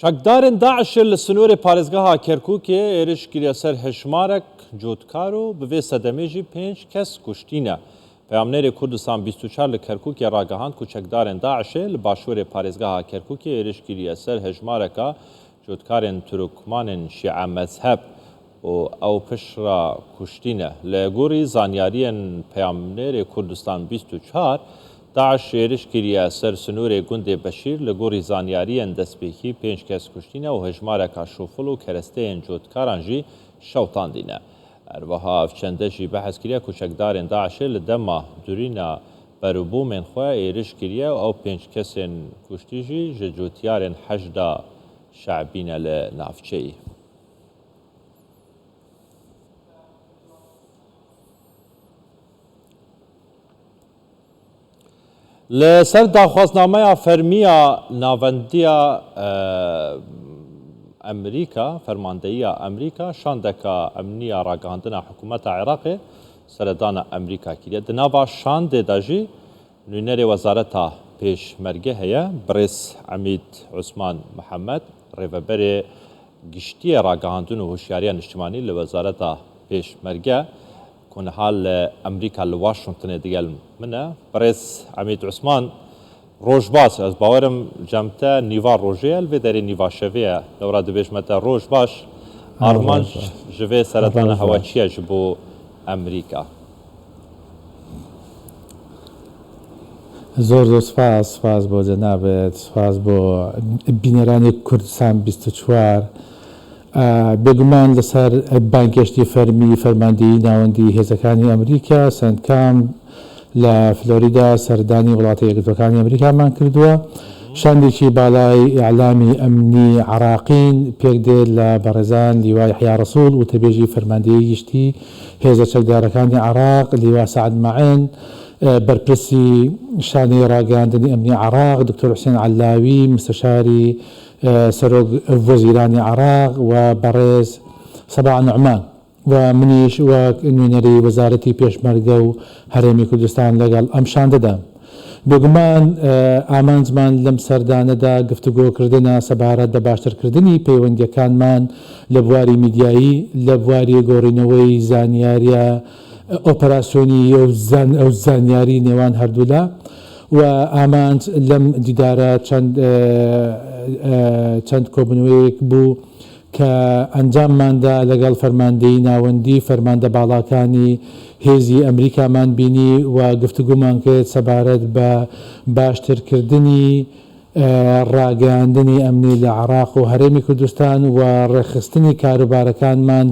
Çekdarên DAIŞ'ê li sinorê parêzgeha Kerkûkê êriş kiriye ser hejmarek cotkar û bi vê sedemê jî pênc kes kuştîne. Peyamnêrê Kurdistan 24 li Kerkûkê ragihand ku çekdarên DAIŞ'ê li başûrê parêzgeha Kerkûkê êriş kiriye ser hejmareka cotkarên Turkmanên Şîe mezheb û ew pişt re kuştîne. Li gorî zanyariyên peyamnêrê Kurdistan 24, DAIŞ êriş kiriye ser sinorê gundê Beşîr, li gorî zanyariyên destpêkî pênc kes kuştîne û hejmareka şofil û keresteyên cotkaran jî şewtandîne. Her wiha ev çende jî behs kiriye ku çekdarên DAIŞ'ê li dema durîna berûbûmên xwe êriş kiriye û ew pênc kesên kuştî jî ji cotyarên Heşda Şe'bî ne li navçeyê. Li ser daxwaznameya fermî ya Navendiya Emrîka, Fermandeyiya Emrîka, şandeka emniya ragihandina hikûmeta Iraqê seredana Emrîka kiriye. Di nava şandê de jî Nûnerê Wezareta Pêşmerge heye Birêz Emîd Osman Mihemed, Rêveberê Giştiyê Ragihandin û Hişyariya Niştimanî li Wezareta Pêşmerge ku niha li Emrîka li Washingtonê digel min e. Birêz Emîd Osman, roj baş. Ez bawer im cem te nîva rojê ye, li vê derê nîva şevê ye. Lewra dibêjime te roj baş. Armanc ji vê seredana hewa çi ye ji bo Emrîka? زۆر زۆر سپاس سپاس بۆ جەنابت سپاس بۆ بینەرانی کوردستان 24 بێگومان لەسەر بانگهێشتی فەرمی فەرماندەیی ناوەندی هێزەکانی ئەمریکا سەنتکام لە فلۆریدا سەردانی وڵاتە یەکگرتووەکانی ئەمریکامان کردووە. شاندێکی باڵای ئیعلامی ئەمنی عراقین پێکدێت لە بەڕێزان لیوا یەحیا ڕەسوڵ وتەبێژی فەرماندەیی گشتی هێزە چەکدارەکانی عێراق، لیوا سەعد مەعن، بەرپرسی شانەی ڕاگەیاندنی ئەمنی عێراق، دکتۆر حوسێن عەلاوی، مستەشاری سەرۆک وەزیرانی عێراق و بەڕێز سەباح نوعمان و منیش وەک نوێنەری وەزارەتی پێشمەرگە و هەرێمی کوردستان لەگەڵ ئەم شاندەدام. بێگومان ئامانجمان لەم سەردانەدا گفتوگۆکردنە سەبارەت بە باشترکردنی پەیوەندییەکانمان لە بواری میدیایی، لە بواری گۆڕینەوەی زانیارییە ئۆپەراسیۆنی و زانیاری نێوان هەردوولا و ئامانج لەم دیدارە چەند چەند کۆبوونەوەیەک بوو کە ئەنجامماندا لەگەڵ فەرماندەیی ناوەندی فەرماندە باڵاکانی هێزی ئەمریکامان بینی و گفتوگۆمان کرد سەبارەت بە باشترکردنی ڕاگەیاندنی ئەمنی لە عێراق و هەرێمی کوردستان و ڕێکخستنی کاروبارەکانمان،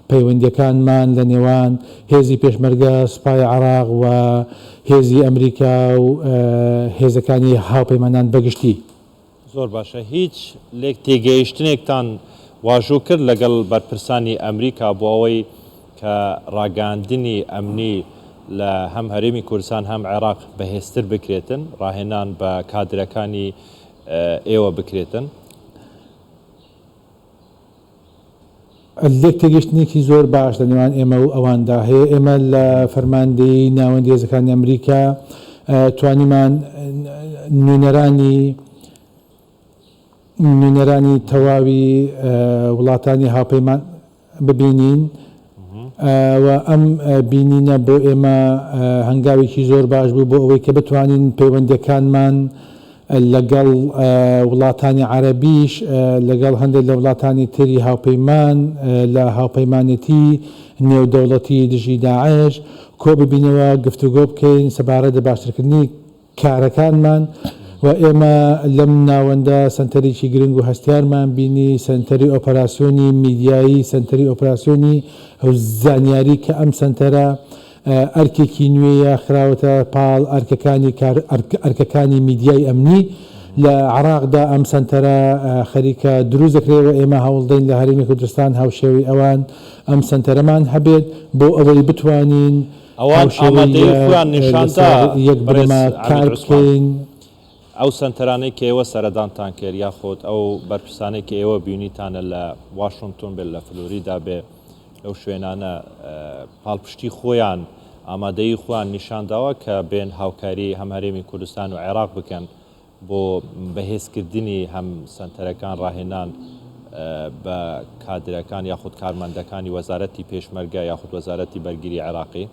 پەیوەندییەکانمان لە نێوان هێزی پێشمەرگە، سوپای عێراق و هێزی ئەمریکا و هێزەکانی هاوپەیمانان بەگشتی. زۆر باشە هیچ لێک تێگەیشتنێکتان واژۆ کرد لەگەڵ بەرپرسانی ئەمریکا بۆ ئەوەی کە ڕاگەیاندنی ئەمنی لە هەم هەرێمی کوردستان هەم عێراق بەهێزتر بکرێتن، ڕاهێنان بە کادرەکانی ئێوە بکرێتن؟ لێک تێگەیشتنێکی زۆر باش لە نێوان ئێمە و ئەواندا هەیە. ئێمە لە فەرماندەیی ناوەندی هێزەکانی ئەمریکا توانیمان نوێنەرانی نوێنەرانی تەواوی وڵاتانی هاوپەیمان ببینین و ئەم بینینە بۆ ئێمە هەنگاوێکی زۆر باش بوو بۆ ئەوەی کە بتوانین پەیوەندیەکانمان لەگەڵ وڵاتانی عەرەبیش، لەگەڵ هەندێک لە وڵاتانی تری هاوپەیمان لە هاوپەیمانێتی نێودەوڵەتی دژی داعش کۆببینەوە، گفتوگۆ بکەین سەبارەت بە باشترکردنی کارەکانمان و ئێمە لەم ناوەندە سەنتەرێکی گرنگ و هەستیارمان بینی، سەنتەری ئۆپەراسیۆنی میدیایی، سەنتەری ئۆپراسیۆنی زانیاری کە ئەم سەنتەرە ئەرکێکی نوێیە خراوەتە پاڵ ئەرکەکانی کار ئەرکەکانی میدیای ئەمنی لە عێراقدا ئەم سەنتەرە خەریکە دروست دەکرێت و ئێمە هەوڵدەین لە هەرێمی کوردستان هاوشێوەی ئەوان ئەم سەنتەرەمان هەبێت بۆ ئەوەی بتوانین ئەوان هاوشێوەی ئامادەیی خۆیان نیشان دا لەسەر یەک بەڕێز بنەما عەمید کار عوسمان. بکەین. ئەو سەنتەرانەی کە ئێوە سەردانتان کرد یاخود ئەو بەرپرسانەی کە ئێوە بینیتانە لە واشنتۆن بێت لە فلۆریدا بێ لەو شوێنانە پاڵپشتی خۆیان ئامادەیی خۆیان نیشان داوە کە بێن هاوکاری هەم هەرێمی کوردستان و عێراق بکەن. بۆ بەهێزکردنی هەم سەنتەرەکان ڕاهێنان بە کادرەکان یاخود کارمەندەکانی وەزارەتی پێشمەرگە یاخود وەزارەتی بەرگری عێراقی؟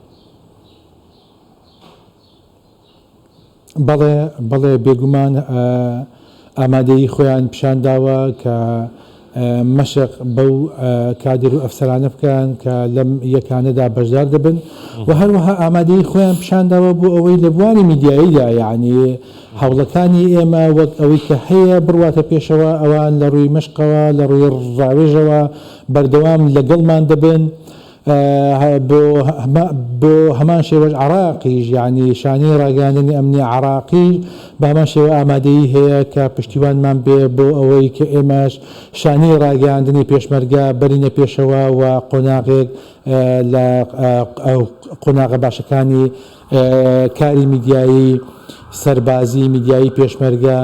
بەڵێ بەڵێ بێگومان ئامادەیی خۆیان پیشان داوە کە مەشق بەو کادر و ئەفسەرانە بکەن کە لەم یەکانەدا بەشدار دەبن و هەروەها ئامادەیی خۆیان پیشان داوە بۆ ئەوەی لە بواری میدیاییدا یەعنی هەوڵەکانی ئێمە وەک ئەوەی کە هەیە بڕواتە پێشەوە ئەوان لە ڕووی مەشقەوە لە ڕووی ڕاوێژەوە بەردەوام لەگەڵمان دەبن. بۆ هەمان شێوەش عێراقیش یانی شانەی ڕاگەیاندنی ئەمنی عێراقیش بە هەمان شێوە ئامادەیی هەیە کە پشتیوانمان بێ بۆ ئەوەی کە ئێمەش شانەی ڕاگەیاندنی پێشمەرگە بەرینە پێشەوە و قۆناغێک لە قۆناغە باشەکانی کاری میدیایی سەربازی میدیایی پێشمەرگە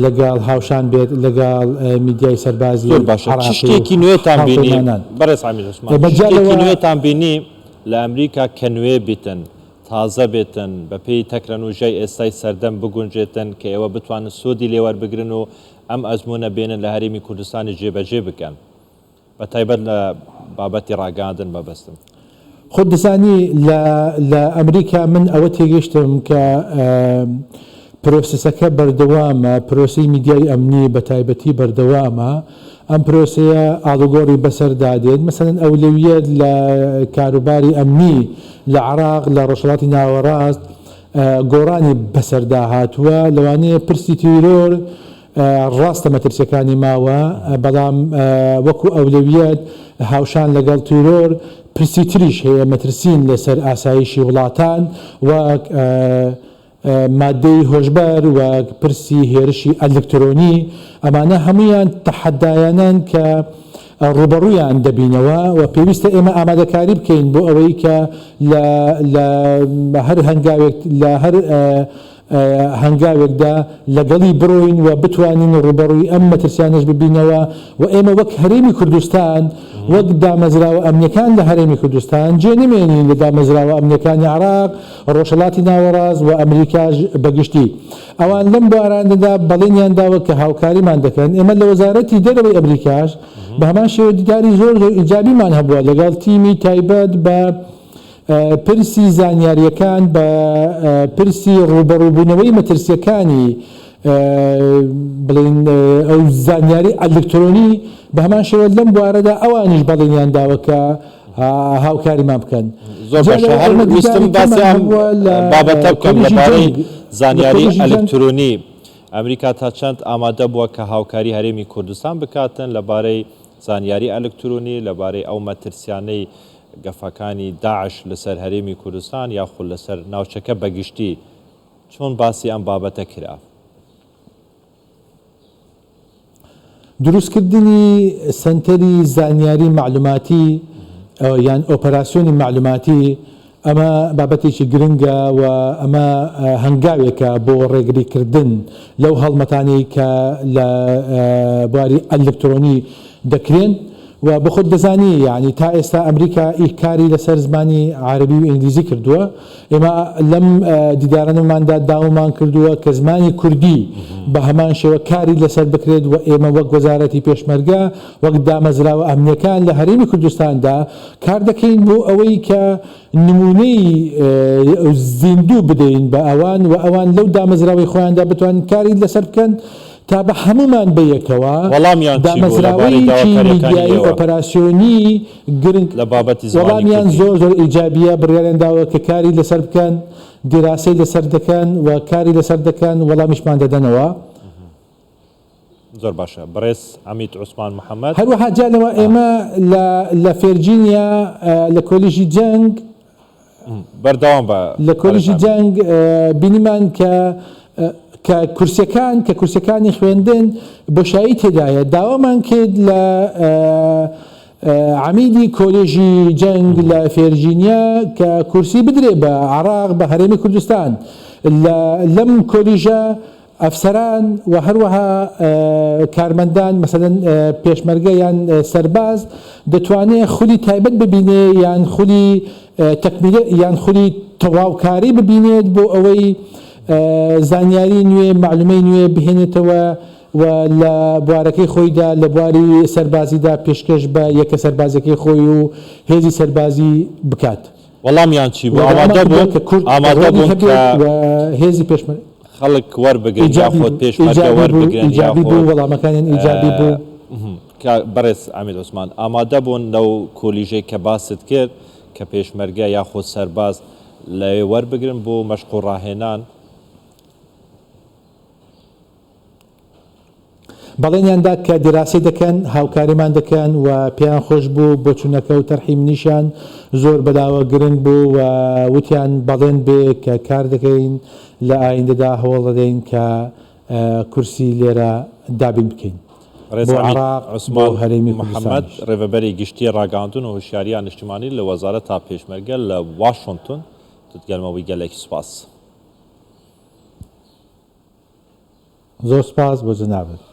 لەگەڵ هاوشان بێت لەگەڵ میدیای سەربازی زۆر باشە چ عێراقی و شتێکی نوێتان بینی هاوپەیمانان. بەڕێز عەمید عوسمان بە چ جیا شتێکی لەوە. نوێتان بینی لە ئەمریکا کە نوێ بیتن تازە بێتن بەپێی تەکنەلۆژیای ئێستای سەردەم بگونجێتن کە ئێوە بتوانن سوودی لێ وەربگرن و ئەم ئەزموونە بێنن لە هەرێمی کوردستانیش جێبەجێ بکەن بە تایبەت لە بابەتی ڕاگەیاندن مەبەستم. خۆت دەزانی لە لە ئەمریکا من ئەوە تێگەیشتم کە پرۆسسەکە بەردەوامە، پرۆسەی میدیای ئەمنی بە تایبەتی بەردەوامە، ئەم پرۆسەیە ئاڵوگۆڕی بەسەردا دێت، مەسەلەن ئەولەویەت لە کاروباری ئەمنی لە عێراق لە ڕۆژهەڵاتی ناوەڕاست گۆڕانی بەسەردا هاتووە، لەوانەیە پرسی تیرۆر ڕاستە مەترسیەکانی ماوە، بەڵام وەکو ئەولەویەت هاوشان لەگەڵ تیرۆر پرسی تریش هەیە مەترسین لەسەر ئاسایشی وڵاتان وەک مادەی هۆشبەر، وەک پرسی هێرشی ئەلکترۆنی، ئەمانە هەموویان تەحەدایانەن کە ڕووبەڕوویان دەبینەوە و پێویستە ئێمە ئامادەکاری بکەین بۆ ئەوەی کە لە لە هەر هەنگاوێک لە هەر هەنگاوێکدا لەگەڵی بڕۆین و بتوانین ڕووبەڕووی ئەم مەترسیانەش ببینەوە و ئێمە وەک هەرێمی کوردستان وەک دامەزراوە ئەمنیەکان لە هەرێمی کوردستان جێ نەمێنین لە دامەزراوە ئەمنیەکانی عێراق، ڕۆژهەڵاتی ناوەڕاست و ئەمریکاش بە گشتی. ئەوان لەم بوارانەدا بەڵێنیان داوە کە هاوکاریمان دەکەن. ئێمە لە وەزارەتی دەرەوەی ئەمریکاش بە هەمان شێوە دیداری زۆر زۆر ئیجابیمان هەبووە لەگەڵ تیمی تایبەت بە پرسی زانیارییەکان بە پرسی ڕووبەڕووبوونەوەی مەترسییەکانی بڵێین ئەو زانیاری ئەلکترۆنی بە هەمان شێوە لەم بوارەدا ئەوانیش بەڵێنیان داوە کە هاوکاریمان بکەن. زۆر جیا باشە لەوە هەر ئێمە ویستم دیداری باسی کەمان ئەم هەبووە لە بابەتە بکەم کۆلیژی لەبارەی جەنگ لە زانیاری کۆلیژی جەنگ. ئەلکترۆنی ئەمریکا تا چەند ئامادە بووە کە هاوکاری هەرێمی کوردستان بکاتن لەبارەی زانیاری ئەلکترۆنی لەبارەی ئەو مەترسیانەی گەفەکانی داعش لەسەر هەرێمی کوردستان یاخود لەسەر ناوچەکە بەگشتی چۆن باسی ئەم بابەتە کرا؟ دروستکردنی سەنتەری زانیاری مەعلوماتی یان ئۆپەراسیۆنی مەعلوماتی ئەمە بابەتێکی گرنگە و ئەمە هەنگاوێکە بۆ ڕێگریکردن لەو هەڵمەتانەی کە لە بواری ئەلکترۆنی دەکرێن و بۆ خۆت دەزانی یانی تا ئێستا ئەمریکا ئی کاری لەسەر زمانی عەرەبی و ئینگلیزی کردووە ئێمە لەم دیدارانەماندا داوامان کردووە کە زمانی کوردی بە هەمان شێوە کاری لەسەر بکرێت و ئێمە وەک وەزارەتی پێشمەرگە وەک دامەزراوە ئەمنیەکان لە هەرێمی کوردستاندا کار دەکەین بۆ ئەوەی کە نموونەی زیندوو بدەین بە ئەوان و ئەوان لەو دامەزراوەی خۆیاندا بتوانن کاری لەسەر بکەن تا بە هەموومان بەیەکەوە وەڵامیان چی بوو لەبارەی دامەزراوەیەکی داواکارییەکانی میدیایی ئێوە ئۆپەراسیۆنی گرنگ لە بابەتی زمانی وەڵامیان کوردی؟ زۆر زۆر ئیجابییە، بڕیاریان داوە کە کاری لەسەر بکەن، دیراسەی لەسەر دەکەن و کاری لەسەر دەکەن، وەڵامیشمان دەدەنەوە. زۆر باشە بەڕێز عەمید عوسمان محەمەد. هەروەها جیا لەوە ئێمە لە لە فێرجینیا لە کۆلیژی جەنگ بەردەوام بە لە بەڕێز کۆلیژی عەمید. جەنگ بینیمان کە کە کورسیەکان کە کورسیەکانی خوێندن بۆشایی تێدایە داوامان کرد لە عەمیدی کۆلێژی جەنگ لە فێرجینیا کە کورسی بدرێ بە عێراق بە هەرێمی کوردستان لە لەم کۆلیژە ئەفسەران و هەروەها کارمەندان مەسەلەن پێشمەرگە یان سەرباز دەتوانێ خولی تایبەت ببینێ یان خولی تەکمیلە یان خولی تەواوکاری ببینێت بۆ ئەوەی. زانیاری نوێ، مەعلومەی نوێ بهێنێتەوە و لە بوارەکەی خۆیدا لە بواری سەربازیدا پێشکەش بە یەکە سەربازیەکەی خۆی و هێزی سەربازی بکات. وەڵامیان چی و بوو؟ داوامان ئامادە کردووە بوون کە کورد ئامادە ڕۆڵی بوون هەبێت کە و هێزی پێشمەرگە خەڵک وەربگرن ئیجابی یاخود بوو پێشمەرگە ئیجابی بوو وەربگرن ئیجابی بوو یاخود وەڵامەکانیان ئیجابی بوو. کە بەڕێز عەمید عوسمان ئامادە بوون لەو کۆلیژەی کە باست کرد کە پێشمەرگە یاخود سەرباز لەوێ وەربگرن بۆ مەشق و ڕاهێنان؟ بەڵێنیان دا کە دیراسەی دەکەن، هاوکاریمان دەکەن و پێیان خۆش بوو بۆچوونەکە و تەرحی منیشیان زۆر بەلاوە گرنگ بوو و وتیان بەڵێن بێ کە کار دەکەین لە ئایندەدا هەوڵ دەدەین کە کورسی لێرە دابین بکەین بەڕێز بۆ عەمید عێراق بۆ عوسمان هەرێمی محەمەد، کوردستانیش. ڕێڤەبەری گشتیی ڕاگەهاندن و هۆشیارییا نیشتیمانی لە وەزارەتا پێشمەرگە لە واشنتن، دتگەلمەوی گەلێکی سوپاس. زۆر سوپاس بۆ جەنابت.